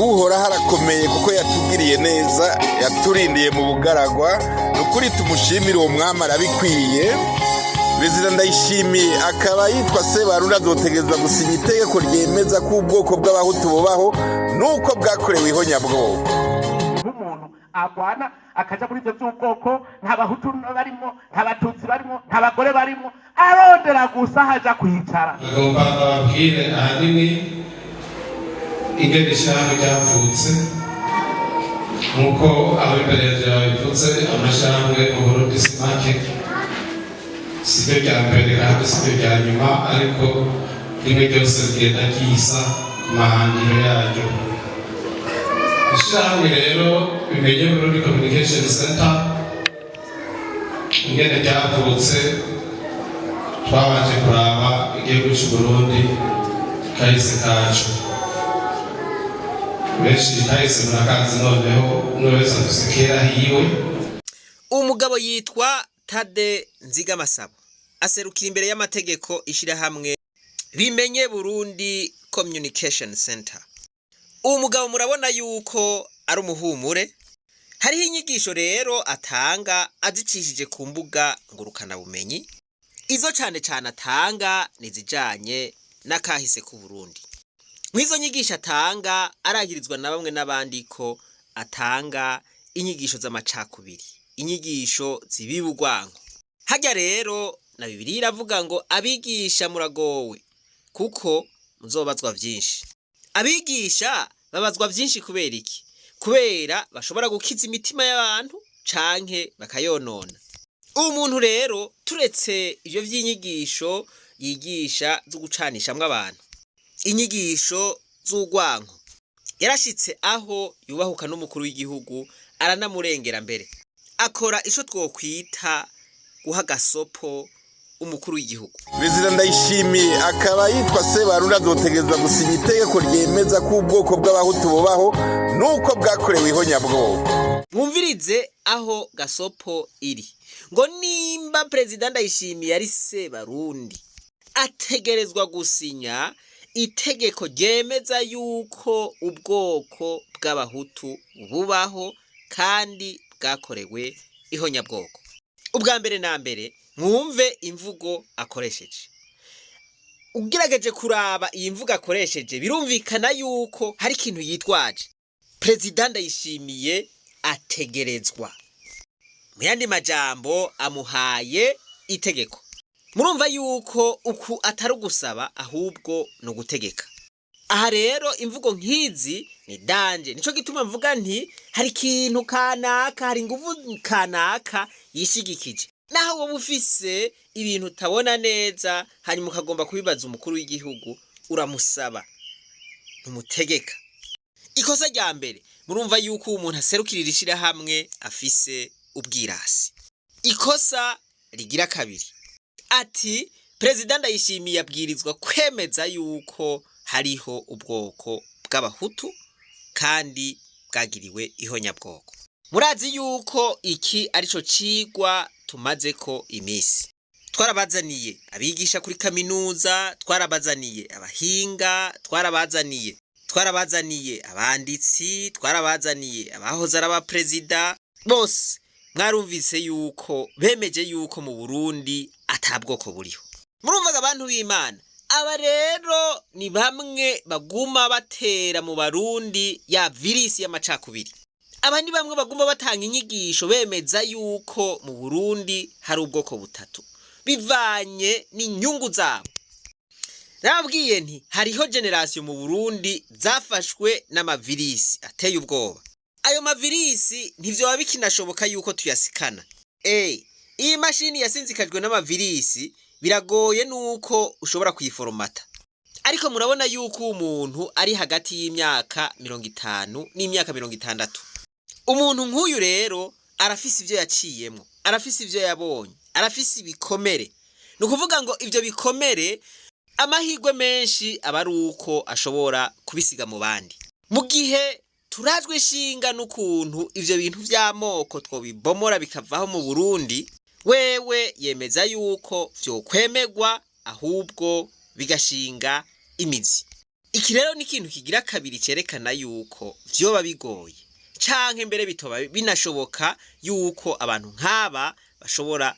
Uhoraho arakomeye kuko yatugiriye neza, yaturindiye mu bugaragwa. Ni ukuri tumushimire, uwo mwami arabikwiye. Perezida Ndayishimiye akaba yitwa Sebarundi, azotegerezwa gusinya itegeko ryemeza ko ubwoko bw'Abahutu bubaho nuko bwakorewe ihonyabwoko. Nk'umuntu agwana akaja muri ivyo vy'ubwoko, nta Bahutu barimo, nta Batutsi barimo, nta bagore barimo, arondera gusa haja kwicara. Agomba ababwire ahanini ingene ishyirahamwe ryavutse. Nk'uko abo imbere yanjye babivuze, amashyirahamwe mu Burundi si make, si ryo rya mbere kandi si ryo rya nyuma, ariko rimwe ryose rigenda ryisa ku mahangiro yaryo. Ishyirahamwe rero Bimenye Burundi Communication Center, ingene ryavutse, twabanje kuraba igihugu cy'u Burundi, kahise kacu. Benshi kahise murakazi, noneho umwe wese afise kera hiwe. Umugabo yitwa Tade Nzigamasabo, aserukira imbere y'amategeko ishyirahamwe Bimenye Burundi Communication Center. Uwo mugabo murabona yuko ari umuhumure. Hariho inyigisho rero atanga azicishije ku mbuga ngurukanabumenyi. Izo cane cane atanga ni izijanye n'akahise k'u Burundi. Mw'izo nyigisho atanga, aragirizwa na bamwe n'abandi ko atanga inyigisho z'amacakubiri, inyigisho zibiba urwanko. Harya rero na Bibiliya iravuga ngo: "Abigisha muragowe, kuko muzobazwa vyinshi." Abigisha babazwa vyinshi kubera iki? Kubera bashobora gukiza imitima y'abantu canke bakayonona. Uwo muntu rero, turetse ivyo vy'inyigisho yigisha zo gucanishamwo abantu, inyigisho z'urwanko, yarashitse aho yubahuka n'umukuru w'igihugu, aranamurengera, mbere akora ico twokwita guha gasopo umukuru w'igihugu. Perezida Ndayishimiye akaba yitwa Sebarundi, azotegerezwa gusinya itegeko ryemeza ko ubwoko bw'Abahutu bubaho nuko bwakorewe ihonyabwoko. Mwumvirize aho gasopo iri, ngo nimba Perezida Ndayishimiye ari Sebarundi, ategerezwa gusinya itegeko ryemeza yuko ubwoko bw'Abahutu bubaho kandi bwakorewe ihonyabwoko. Ubwa mbere na mbere, mwumve imvugo akoresheje. Ugerageje kuraba iyi mvugo akoresheje, birumvikana yuko hari ikintu yitwaje. Perezida Ndayishimiye ategerezwa, mu yandi majambo amuhaye itegeko. Murumva yuko uku atari ugusaba, ahubwo ni ugutegeka. Aha rero imvugo nk'izi ni danger. Nico gituma mvuga nti hari ikintu kanaka, hari inguvu kanaka yishigikije. Naho wowe ufise ibintu utabona neza, hanyuma ukagomba kubibaza umukuru w'igihugu, uramusaba, ntumutegeka. Ikosa rya mbere, murumva yuko uwo muntu aserukirira ishirahamwe afise ubwirasi. Ikosa rigira kabiri, ati Perezida Ndayishimiye abwirizwa kwemeza yuko hariho ubwoko bw'Abahutu kandi bwagiriwe ihonyabwoko. Murazi yuko iki arico cigwa tumazeko imisi. Twarabazaniye abigisha kuri kaminuza, twarabazaniye abahinga, twarabazaniye abanditsi, twarabazaniye abahoze ari abaperezida. Bose mwarumvise yuko bemeje yuko mu Burundi ata bwoko buriho. Murumvaga, abantu b'Imana, aba rero ni bamwe baguma batera mu Barundi ya virisi y'amacakubiri. Aba ni bamwe baguma batanga inyigisho bemeza yuko mu Burundi hari ubwoko butatu, bivanye n'inyungu zabo. Nababwiye nti hariho génération mu Burundi zafashwe n'amavirisi ateye ubwoba. Ayo mavirisi ntivyoba bikinashoboka yuko tuyasikana. Iyi mashini yasinzikajwe n'amavirisi, biragoye nuko ushobora kuyiforomata. Ariko murabona yuko uwo muntu ari hagati y'imyaka 50 n'imyaka 60. Umuntu nk'uyu rero arafise ivyo yaciyemwo, arafise ivyo yabonye, arafise ibikomere. Ni ukuvuga ngo ivyo bikomere, amahirwe menshi aba ari uko ashobora kubisiga mu bandi. Mu gihe turajwe ishinga n'ukuntu ivyo bintu vy'amoko twobibomora bikavaho mu Burundi, wewe yemeza yuko vyokwemerwa, ahubwo bigashinga imizi. Iki rero ni ikintu kigira kabiri cerekana yuko vyoba bigoye canke mbere bitoba binashoboka yuko abantu nk'aba bashobora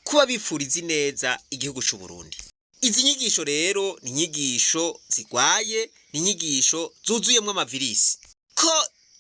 kuba bifuriza ineza igihugu c'u Burundi. Izi nyigisho rero ni inyigisho zigwaye, ni inyigisho zuzuyemwo amavirisi. Ko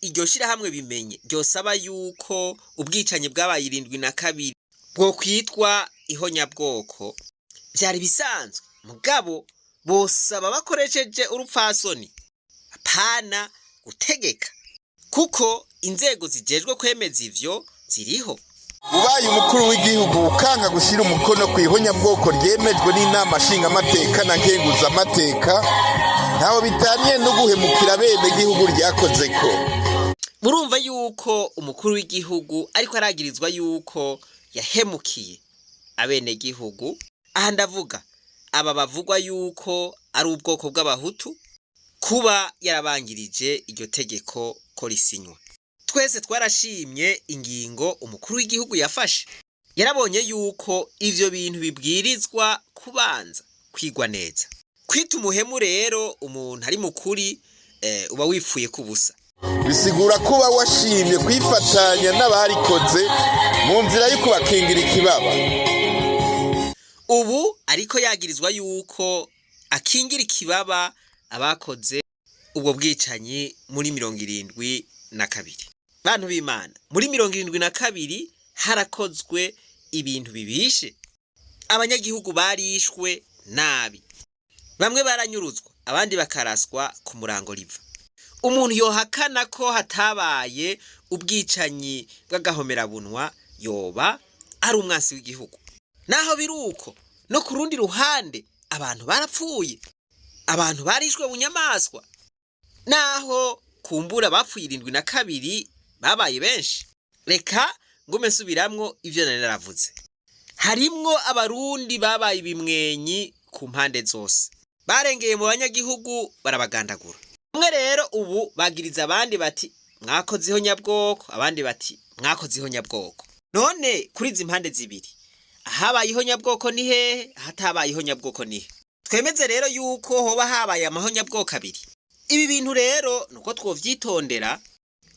iryo shirahamwe Bimenye ryosaba yuko ubwicanyi bwabaye 72 bwokwitwa ihonyabwoko, vyari bisanzwe, mugabo bosaba bakoresheje urupfasoni, apana gutegeka, kuko inzego zijejwe kwemeza ivyo ziriho. Ubaye umukuru w'igihugu ukanka gushyira umukono ku ihonyabwoko ryemejwe n'inama nshingamateka na nkenguzamateka, ntaho bitaniye no guhemukira bene gihugu ryakoze ko. Murumva yuko umukuru w'igihugu ariko aragirizwa yuko yahemukiye abenegihugu. Aha ndavuga aba bavugwa yuko ari ubwoko bw'abahutu, kuba yarabangirije iryo tegeko ko risinywa. Twese twarashimye ingingo umukuru w'igihugu yafashe. Yarabonye yuko ivyo bintu bibwirizwa kubanza kwigwa neza. Kwita umuhemu rero umuntu ari mukuri, uba wipfuye kubusa. Bisigura kuba washimye kwifatanya n'abarikoze mu nzira yo kubakingira ikibaba. Ubu ariko yagirizwa yuko akingira ikibaba abakoze ubwo bwicanyi muri 72. Bantu b'Imana, muri 72 harakozwe ibintu bibishe, abanyagihugu barishwe nabi, bamwe baranyuruzwa, abandi bakaraswa ku murango riva. Umuntu yohakana ko hatabaye ubwicanyi bw'agahomerabunwa yoba ari umwansi w'igihugu. Naho biri uko, no ku rundi ruhande abantu barapfuye, abantu barishwe bunyamaswa. Naho kumbura bapfuye 72 babaye benshi. Reka ngume nsubiramwo ivyo nari naravuze. Harimwo abarundi babaye ibimwenyi ku mpande zose, barengeye mu banyagihugu barabagandagura. Bamwe rero ubu bagiriza abandi bati mwakoze ihonyabwoko, abandi bati mwakoze ihonyabwoko. None kuri izi mpande zibiri, ahabaye ihonyabwoko ni hehe? Ahatabaye ihonyabwoko ni he? Twemeze rero yuko hoba habaye amahonyabwoko abiri. Ibi bintu rero nuko twovyitondera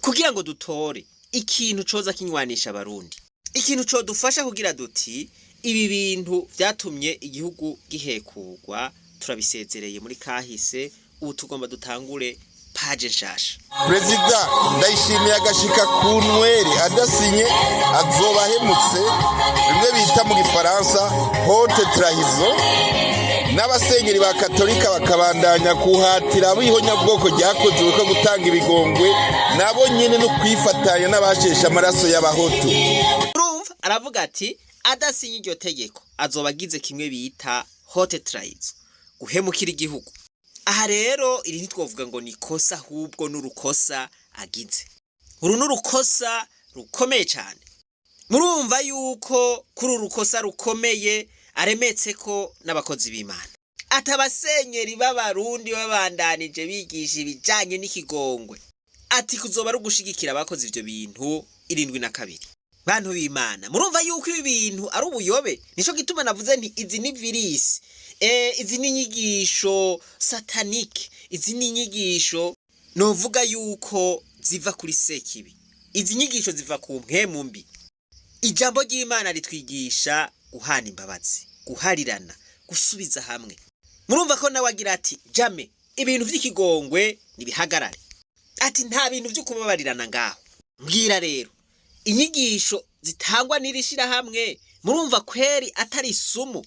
kugira ngo dutore ikintu coza kinywanisha abarundi, ikintu codufasha kugira duti ibi bintu vyatumye igihugu gihekurwa turabisezereye muri kahise, ubu tugomba dutangure paje nshasha. Perezida Ndayishimiye agashika ku nweri adasinye azoba ahemutse, bimwe bita mu gifaransa haute trahison, n'abasenyeri ba katolika bakabandanya kuhatira ab'ihonyabwoko ryakozwe ko gutanga ibigongwe, nabo nyene no kwifatanya n'abasheshe amaraso y'abahutu. Urumva aravuga ati adasinye iryo tegeko azoba agize kimwe bita haute trahison, guhemukira igihugu. Aha rero iri ntitwovuga ngo ni ikosa, ahubwo n'urukosa agize. Uru n'urukosa rukomeye cyane. Murumva yuko kuri uru rukosa rukomeye aremetse ko n'abakozi b'Imana, ati abasenyeri b'abarundi babandanije bigisha ibijanye n'ikigongwe, ati kuzoba ari ugushigikira abakoze ivyo bintu 72. Bantu b'Imana, murumva yuko ibi bintu ari ubuyobe. Nico gituma navuze nti izi ni virisi, izi ni inyigisho satanike, izi ni inyigisho novuga yuko ziva kuri sekibi, izi nyigisho ziva ku mpwemu mbi. Ijambo ry'Imana ritwigisha guhana imbabazi, guharirana, gusubiza hamwe. Murumva ko nawe agira ati jamais ibintu vy'ikigongwe nibihagarare, ati nta bintu vyo kubabarirana ngaho. Mbwira rero inyigisho zitangwa n'iri shirahamwe, murumva kweri atari isumu?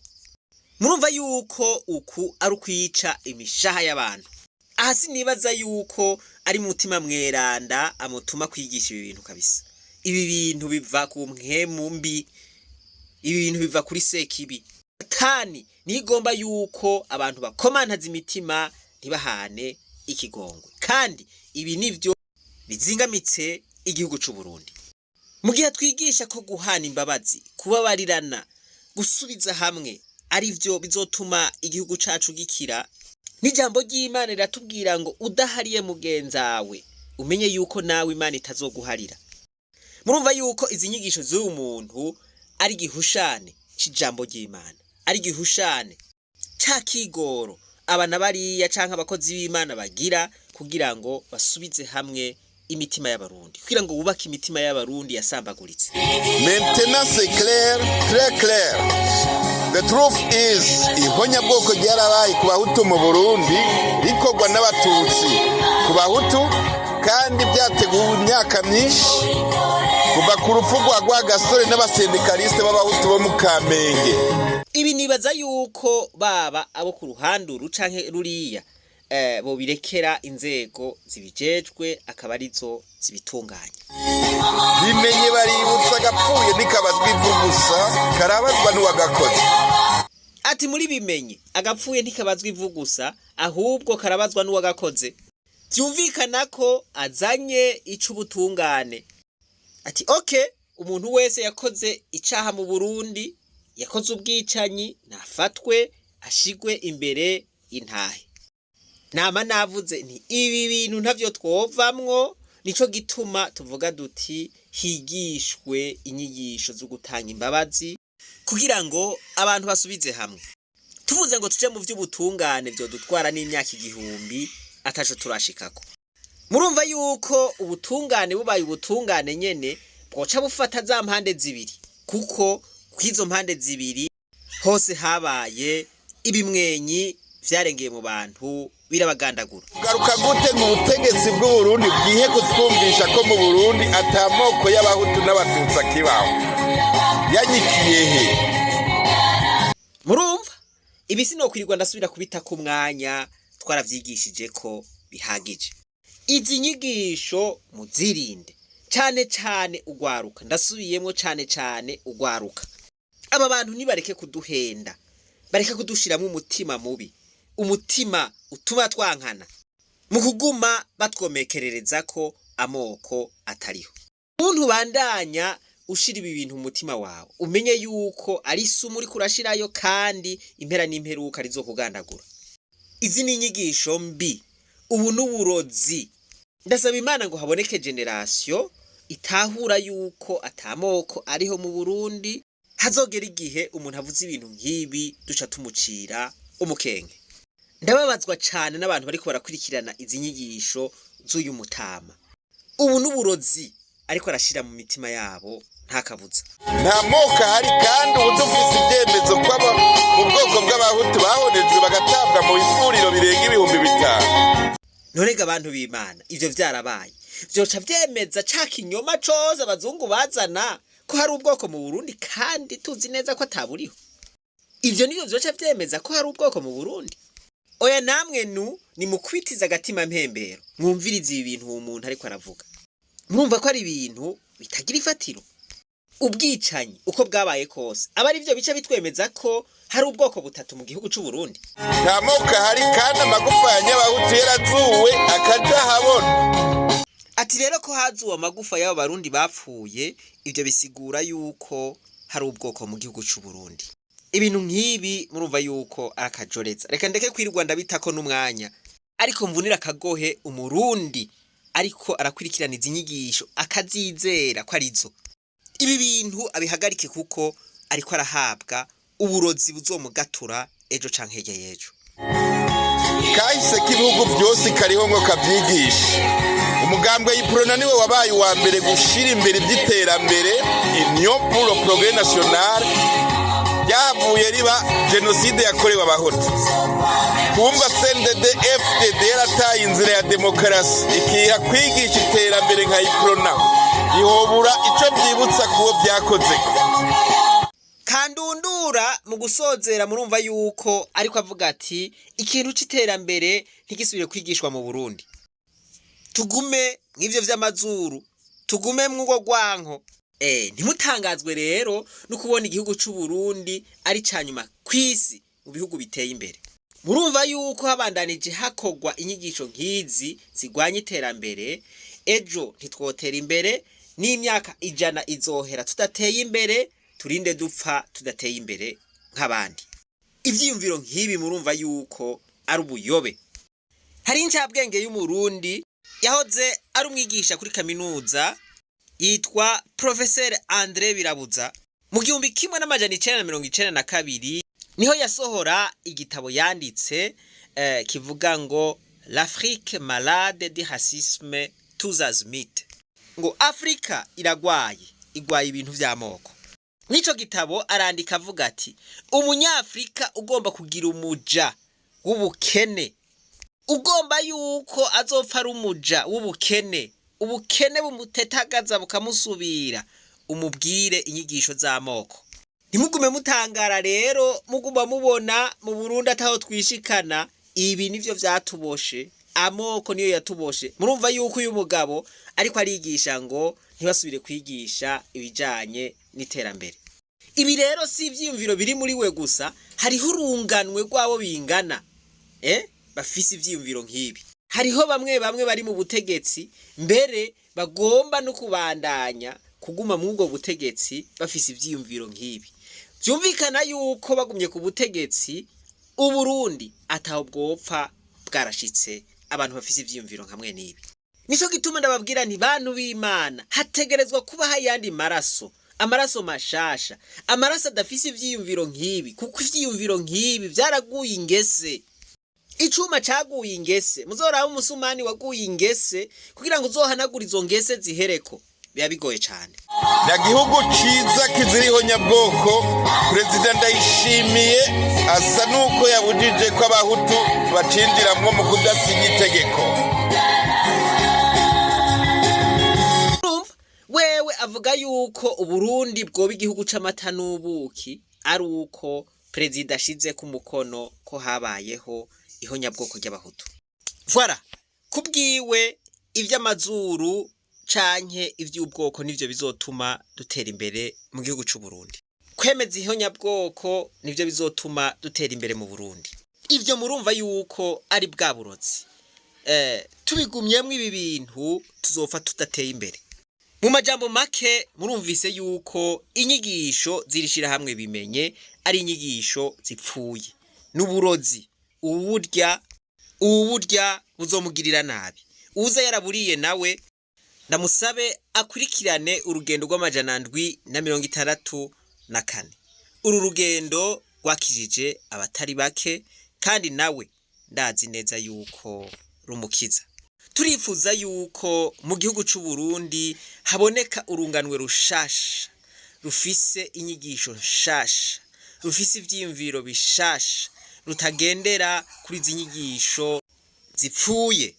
Murumva yuko uku ari ukwica imishaha y'abantu. Aha sinibaza yuko ari mutima mweranda amutuma kwigisha ibi bintu kabisa. Ibi bintu biva ku mpwemu mbi, ibi bintu biva kuri sekibi. Satani niyo igomba yuko abantu bakomantaza imitima ntibahane ikigongwe, kandi ibi nivyo bizingamitse igihugu c'u Burundi. Mu gihe twigisha ko guhana imbabazi, kubabarirana, gusubiza hamwe ari vyo bizotuma igihugu cacu gikira, n'ijambo ry'Imana riratubwira ngo udahariye mugenzawe umenye yuko nawe Imana itazoguharira. Murumva yuko izi nyigisho z'uyu muntu ari igihushane c'ijambo ry'Imana, ari igihushane ca kigoro Aba na bariya canke abakozi b'Imana bagira kugira ngo basubize hamwe imitima y'Abarundi, kugira ngo bubake imitima y'Abarundi yasambaguritse. Maintenant, c'est clair, très clair. The truth is, ihonyabwoko ryarabaye ku Bahutu mu Burundi, rikorwa n'Abatutsi ku Bahutu, kandi byateguwe imyaka myinshi kuva ku rupfu rwa Rwagasore n'abasendekaliste b'Abahutu bo mu Kamenge. Ibi nibaza yuko baba abo ku ruhande uru canke ruriya, bobirekera inzego zibijejwe, akaba arizo zibitunganya. Bimenye baributsa, agapfuye ntikabazwa ivu gusa, karabazwa n'uwagakoze. Ati muri bimenye, agapfuye ntikabazwa ivu gusa, ahubwo karabazwa n'uwagakoze. Vyumvikana ko azanye ic'ubutungane, ati okay, umuntu wese yakoze icaha mu Burundi, yakoze ubwicanyi, nafatwe ashigwe imbere intahe. Nama navuze nti ibi bintu ntavyo twovamwo. Nico gituma tuvuga duti higishwe inyigisho zo gutanga imbabazi kugira ngo abantu basubize hamwe. Tuvuze ngo tuje mu vy'ubutungane, vyodutwara n'imyaka 1000 ataco turashikako. Murumva yuko ubutungane bubaye ubutungane nyene, bwoca bufata za mpande zibiri, kuko kw'izo mpande zibiri hose habaye ibimwenyi vyarengeye mu bantu, birabagandagura. Garuka gute mu butegetsi bw'Uburundi bwihe kutwumvisha ko mu Burundi atamoko y'Abahutu n'Abatutsi akibaho? Yanyikiye he? Murumva ibi, sinokwirirwa ndasubira kubita ku mwanya, twaravyigishije ko bihagije. Izi nyigisho muzirinde cane cane ugwaruka, ndasubiyemwo, cane cane ugwaruka. Aba bantu nibareke kuduhenda, bareke kudushiramwo umutima mubi, umutima utuma twankana, mu kuguma batwomekerereza ko amoko atariho. Muntu bandanya ushira ibi bintu mu mutima wawe, umenye yuko ari isumu uriko urashirayo, kandi impera n'imperuka rizokugandagura. Izi ni inyigisho mbi, ubu n'uburozi. Ndasaba Imana ngo haboneke génération itahura yuko atamoko ariho mu Burundi. Hazogera igihe umuntu avuze ibintu nk'ibi duca tumucira umukenke. Ndababazwa cane n'abantu bariko barakurikirana izi nyigisho z'uyu mutama. Ubu n'uburozi ariko arashira mu mitima yabo, nta kabuza. Nta moko ahari, kandi ubu dufise ibyemezo ko aba mu bwoko bw'Abahutu bahonejwe bagatabwa mu ifuriro birenga 5000. Nonega abantu b'Imana, ivyo vyarabaye, vyoca vyemeza ca kinyoma cose abazungu bazana ko hari ubwoko mu Burundi, kandi tuzi neza ko ataburiho. Ivyo nivyo vyoca vyemeza ko hari ubwoko mu Burundi? Oya namwe, nu nimukwitiza agatima mpembero, mwumvirize ibi bintu uwo muntu ariko aravuga. Murumva ko ari ibintu bitagira ifatiro. Ubwicanyi uko bwabaye kose, aba ari byo bica bitwemeza ko hari ubwoko butatu mu gihugu c'u Burundi? Nta moko ahari, kandi amagufa ya Nyabahutu yarazuwe akaja ahabona. Ati rero ko hazuwe amagufa y'abo Barundi bapfuye, ibyo bisigura yuko hari ubwoko mu gihugu c'u Burundi. Ibintu nk'ibi murumva yuko ari akajoreza. Reka ndeke kwirirwa ndabitako n'umwanya, ariko mvunira akagohe Umurundi ariko arakurikirana izi nyigisho akazizera ko arizo. Ibi bintu abihagarike, kuko ariko arahabwa uburozi buzomugatura ejo canke hirya y'ejo. Kahise k'ibihugu byose kariho ngo kabyigishe. Umugambwe Uprona niwe wabaye uwa mbere gushira imbere iby'iterambere, Union pour le progrès national, ryavuye riba jenoside yakorewe Abahutu. Kumva CNDD FDD yarataye inzira ya demokarasi ikiha kwigisha iterambere nka Uprona, ihobura ico byibutsa kuwo byakozeko. Kandundura mu gusozera, murumva yuko ariko avuga ati ikintu c'iterambere ntigisubire kwigishwa mu Burundi, tugume mw'ivyo vy'amazuru, tugume mw'urwo rwanko. Ntimutangazwe rero no kubona igihugu c'u Burundi ari ca nyuma kw'isi mu bihugu biteye imbere. Murumva yuko habandanije hakorwa inyigisho nk'izi zigwanya iterambere, ejo ntitwotera imbere, n'imyaka 100 izohera tudateye imbere, turinde dupfa tudateye imbere nk'abandi. Ivyiyumviro nk'ibi murumva yuko ari ubuyobe. Hari incabwenge y'Umurundi yahoze ari umwigisha kuri kaminuza yitwa Professeur André Birabuza. Mu 1992 niho yasohora igitabo yanditse. kivuga ngo "L'Afrique malade de racisme tous azimuts", ngo Afrika iragwaye, igwaye ibintu vy'amoko. Mw'ico gitabo arandika avuga ati: "Umunyafrika ugomba kugira umuja w'ubukene, ugomba yuko azopfa ari umuja w'ubukene, ubukene bumutetagaza bukamusubira, umubwire inyigisho z'amoko." Ntimugume mutangara rero muguma mubona mu Burundi ataho twishikana. Ibi nivyo vyatuboshe, amoko niyo yatuboshe. Murumva yuko uyu mugabo ariko arigisha ngo ntibasubire kwigisha ibijanye n'iterambere. Ibi rero si ivyiyumviro biri muri we gusa, hariho urunganwe rw'abo bingana bafise ivyiyumviro nk'ibi. Hariho bamwe bamwe bari mu butegetsi, mbere bagomba no kubandanya kuguma muri ubwo butegetsi bafise ivyiyumviro nk'ibi. Vyumvikana yuko bagumye ku butegetsi, Uburundi ataho bwopfa bwarashitse. Abantu bafise ivyiyumviro nkamwe n'ibi, nico gituma ndababwira nti: "Bantu b'Imana, hategerezwa kubaho ayandi maraso, amaraso mashasha, amaraso adafise ivyiyumviro nk'ibi, kuko ivyiyumviro nk'ibi vyaraguye ingese." Icuma caguye ingese, muzoraba umusumani waguye ingese, kugira ngo uzohanagure izo ngese zihereko biba bigoye cane. Na gihugu ciza kiziriho nyabwoko. Perezida Ndayishimiye asa nuko yabujije ko Abahutu bacinjiramwo mu kudasinya itegeko. Urumva wewe avuga yuko Uburundi bwoba igihugu c'amata n'ubuki ari uko perezida ashizeko umukono ko habayeho ihonyabwoko ry'Abahutu. Voilà, kubwiwe ivy'amazuru canke ivy'ubwoko nivyo bizotuma dutera imbere mu gihugu c'Uburundi. Kwemeza ihonyabwoko nivyo bizotuma dutera imbere mu Burundi. Ivyo murumva yuko ari bwa burozi. Tubigumyemwo ibi bintu, tuzopfa tudateye imbere. Mu majambo make, murumvise yuko inyigisho z'iri shirahamwe Bimenye ari inyigisho zipfuye n'uburozi. Uwurya, uwurya buzomugirira nabi. Uwuza yaraburiye nawe ndamusabe akurikirane urugendo rw'ama764. Uru rugendo rwakijije abatari bake, kandi nawe ndazi neza yuko rumukiza. Turifuza yuko mu gihugu c'u Burundi haboneka urunganwe rushasha, rufise inyigisho nshasha, rufise ivyiyumviro bishasha, rutagendera kuri izi nyigisho zipfuye,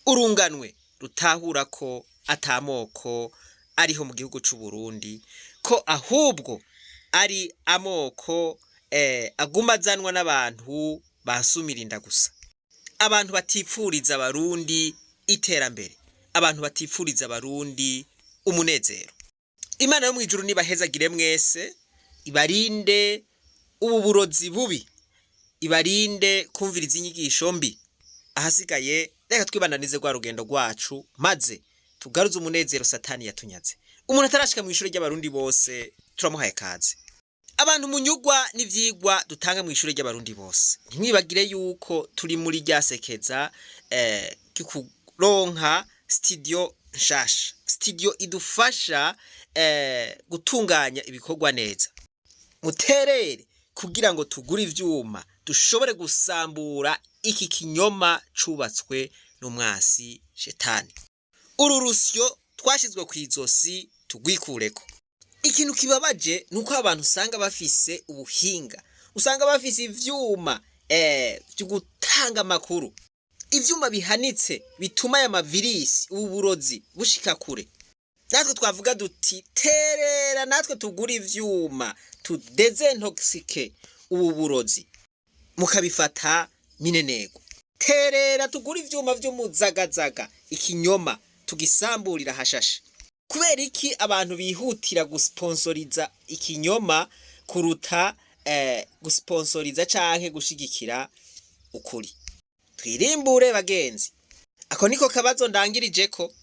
urunganwe rutahura ko atamoko ariho mu gihugu c'u Burundi, ko ahubwo ari amoko aguma azanwa n'abantu basumira inda gusa, abantu batifuriza Abarundi iterambere, abantu batifuriza Abarundi umunezero. Imana yo mw'ijuru nibahezagire mwese, ibarinde ubu burozi bubi, ibarinde kumviriza inyigisho mbi. Ahasigaye reka twibandanize rwa rugendo rwacu, maze tugaruze umunezero Satani yatunyaze. Umuntu atarashika mu ishuri ry'Abarundi bose, turamuhaye kaze. Abantu munyugwa n'ivyigwa dutanga mu ishuri ry'Abarundi bose, ntimwibagire yuko turi muri rya sekeza kuronka studio nshasha, studio idufasha gutunganya ibikorwa neza. Muterere kugira ngo tugure ivyuma, dushobore gusambura iki kinyoma cubatswe n'umwasi Shetani. Uru rusyo twashizwe kw'izosi tugwikureko. Ikintu kibabaje nuko abantu usanga bafise ubuhinga, usanga bafise ivyuma vyo gutanga amakuru, ivyuma bihanitse bituma aya mavirisi, ubu burozi bushika kure. Natwe twavuga duti: "Terera natwe tugura ivyuma, tudezintoxike ubu burozi", mukabifata minenego. Terera tugura ivyuma vy'umuzagazaga, ikinyoma tugisamburira hashashe. Kubera iki abantu bihutira gusponsoriza ikinyoma kuruta gusponsoriza canke gushigikira ukuri? Twirimbure bagenzi. Ako niko kabazo ndangirijeko.